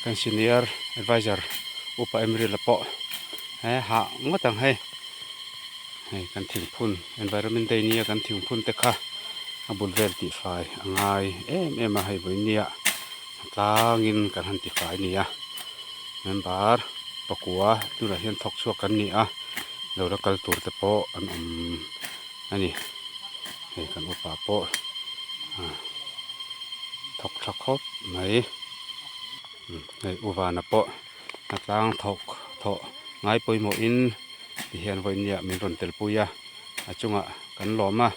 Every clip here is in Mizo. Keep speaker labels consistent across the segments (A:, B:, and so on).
A: Kan senior adviser upa Emril a pawh he hah ngawt ang hei hei kan thingphun environment day nia kan thingphun te kha a bul vel tihfai a ngai em em a hei vawinia tlangin kan han tifai a ni a member pakua tunah hian thawk chhuak kan ni a lo la kal tur te pawh an awm a ni hei kan upa pawh ah thawk tha khawp mai. Hei u vana pawh a tlang thawk thawh ngai pawimawhin tihian vawinia min rawn telpui a a chungah kan lawm a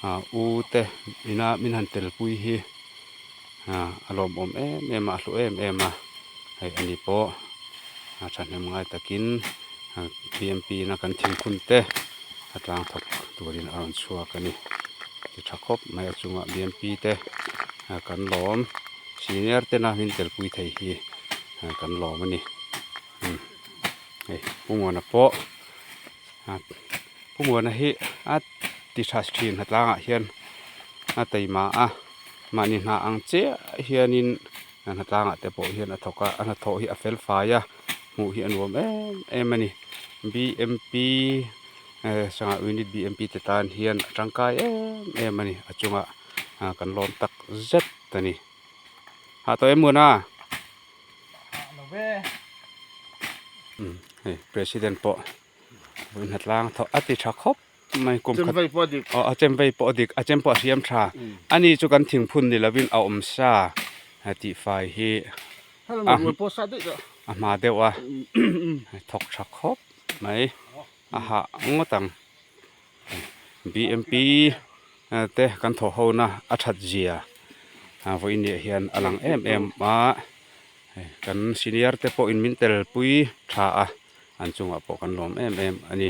A: ah u te ina min han telpui hi ah a lawmawm em em a a hlu em em a hei ani pawh a thahnem ngai takin bmp na kan thingphun te a tlang thawk turin a rawn chhuak a ni ti tha khawp mai a chungah bmp te kan lawm. Senior tena min telpui thei hi kan lawm a ni hei Pu Muana pawh Pu Muana hi a ti tha thin hnatlangah hian a taima a mahni hna ang chiah hianin hnatlangah te pawh hian a thawk a a hnathawh hi a fel fai a hmuh hi a nuam em em a ni bmp sangha unit bmp te tan hian a tangkai em em a ni a chungah kan lawm tak zet. Ta ni. Hah tawh em Muna?
B: Hah lo ve.
A: Umm hei president pawh vawi hna tlang thawh a ti tha khawp mai kum khat
B: Chemvei pawh a dik.
A: Aw a chemvei pawh a dik a chem pawh a hriam tha. Ani chu kan thingphun ni lovin a awm sa tihfai hi a hma deuh a thawk tha khawp mai a hah ngawt ang. Bmp te kan thawh ho na a that zia vawiin ni ah hian a lang em em a kan senior te pawh in min tel pui tha a an chungah pawh kan lawm em em a ni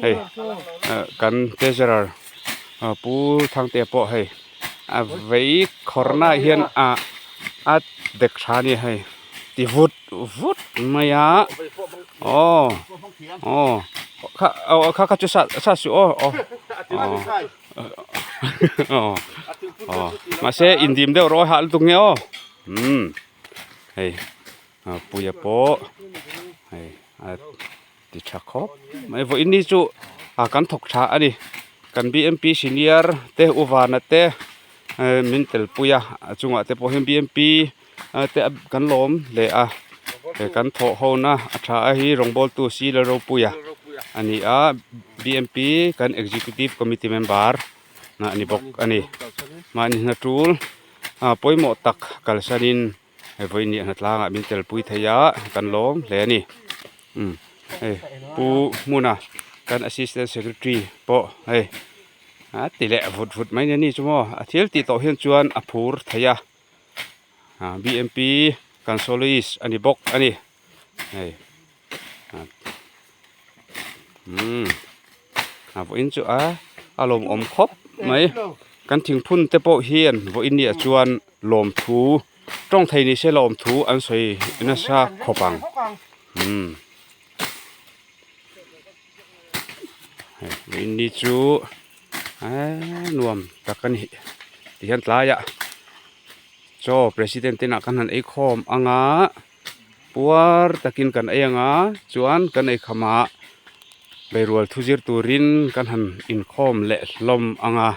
A: hei kan treasurer pu Thangtea pawh hei a vei khawr na ah hian a a dek tha a ni hei ti vut vut mai a aw aw kha aw kha kha chu sa sa suh aw aw aw aw mahse indim deuh rawh a hah lutuk nge aw umm hei puia pawh hei a ti tha khawp mai vawiin ni chu kan thawk tha a ni kan bmp senior te u vana te min tel pui a a chungah te pawh hian bmp te kan lawm hle a kan thawh ho na a tha a hi rawngbawl tu si la ropuia a ni a bmp kan executive committee member a ni bawk a ni mahni hna tul pawimawh tak kalsanin hei vawiin ni hnatlangah min telpui thei a kan lawm hle a ni umm hei pu hmuna kan assistant secretary pawh hei a ti leh vut vut mai ni chu maw a thil tih tawh hian chuan a phur thei a ah bmp kan soloist a ni bawk a ni hei umm a vawiin chu a a lawmawm khawp mai kan thingphun te pawh hian vawiin ni ah chuan lawmthu tawng thei ni se lawmthu an sawi nasa khawp ang umm hei vawiin ni chu eee nuam tak a ni tihian tlaiah chaw president te inah khan han ei khawm ang a. Puar takin kan ei anga chuan kan ei khamah beirual thu zir turin kan han inkhawm leh hlawm anga.